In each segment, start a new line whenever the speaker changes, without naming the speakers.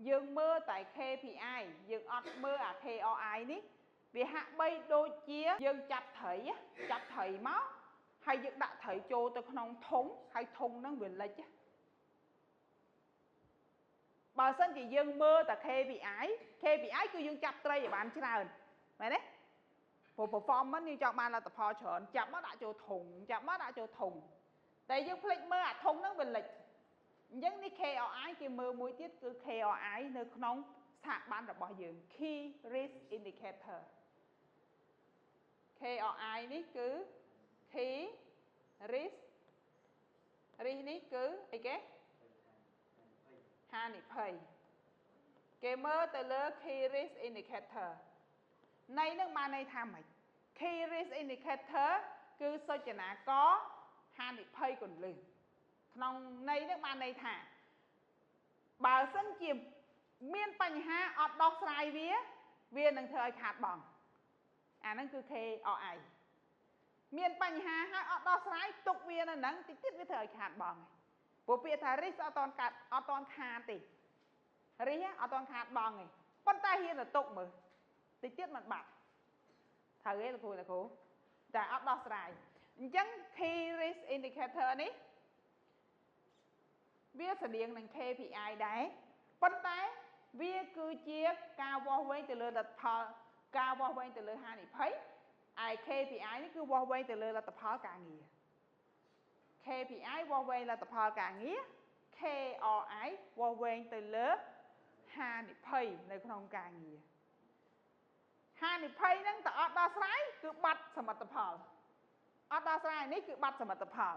យើងមើលតែ KPI យើងអត់មើលអា KRI នេះវាហាក់បីដូចជាយើងចាប់ត្រីចាប់ត្រីមកហើយយើងដាក់ត្រីចូលទៅក្នុងធុងហើយធុងហ្នឹងវាលិចបើសិនជាយើងមើលតែ KPI KPI គឺយើងចាប់ត្រីឲ្យបានច្រើនមែនទេព្រោះ performance យើងចង់បានលទ្ធផលច្រើនចាប់មកដាក់ចូលធុងចាប់មកដាក់ចូលធុងតែយើងភ្លេចមើលអាធុងហ្នឹងវាលិចអញ្ចឹងនេះ KRI គេមើលមួយទៀតគឺ KRI នៅក្នុងស្ថាប័នរបស់យើង Key Risk Indicator KRI នេះគឺ Key Risk risk នេះគឺអីគេហានិភ័យគេមើលទៅលើ Key Risk Indicator ន័យនឹងបានន័យថាម៉េច Key Risk Indicator គឺសុចនាករហានិភ័យគន្លឹះក្នុងន័យនឹងបានន័យថាបើសិនជាមានបញ្ហាអត់ដោះស្រាយវាវានឹងធ្វើឲ្យខាតបង់អាហ្នឹងគឺ KRI មានបញ្ហាហើយអត់ដោះស្រាយទុកវានៅហ្នឹងតិចទៀតវាធ្វើឲ្យខាតបង់ព្រោះពាក្យថា risk អត់តន់កាត់អត់តន់ខាតទេ risk អត់តន់ខាតបង់ទេប៉ុន្តែហ៊ានទៅទុកមើលតិចទៀតมันបាត់ត្រូវទេលោកគ្រូលោកគ្រូតែអត់ដោះស្រាយអញ្ចឹង key risk indicator នេះវាស្តៀងនឹង KPI ដែរប៉ុន្តែវាគឺជាការវាស់វែងទៅលើលទ្ធផលការវាស់វែងទៅលើហានិភ័យឯ KPI នេះគឺវាស់វែងទៅលើលទ្ធផលការងារ KPI វាស់វែងលទ្ធផលការងារ KRI វាស់វែងទៅលើហានិភ័យនៅក្នុងការងារហានិភ័យហ្នឹងតើអត់ដោះស្រាយគឺបាត់សមិទ្ធផលអត់ដោះស្រាយនេះគឺបាត់សមិទ្ធផល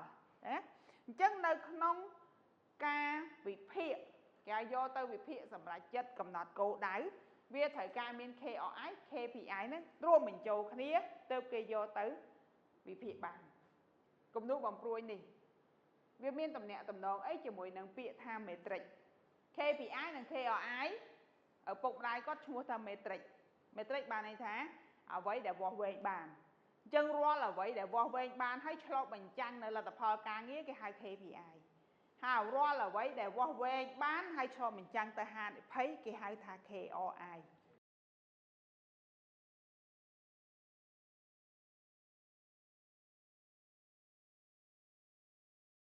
ណាអញ្ចឹងនៅក្នុងការវិភាគគេឲ្យយកទៅវិភាគសម្រាប់ចិត្តកំណត់គោលដៅវាត្រូវការមាន KRI KPI ហ្នឹងរួមបញ្ចូលគ្នាទើបគេយកទៅវិភាគបានគំនូបំព្រួយនេះវាមានតំណាក់តំណងអីជាមួយនឹងពាក្យថា metric KPI និង KRI ឪពុកម្ដាយគាត់ឈ្មោះថា metric metric បានន័យថាអ្វីដែលវាស់វែងបានអញ្ចឹងរាល់អ្វីដែលវាស់វែងបានហើយឆ្លុះបញ្ចាំងនៅលទ្ធផលការងារគេហៅ KPI ហើយរាល់អ្វីដែលវាស់វែងបានហើយឆ្លុះបញ្ចាំងទៅហានិភ័យគេហៅថា KRI។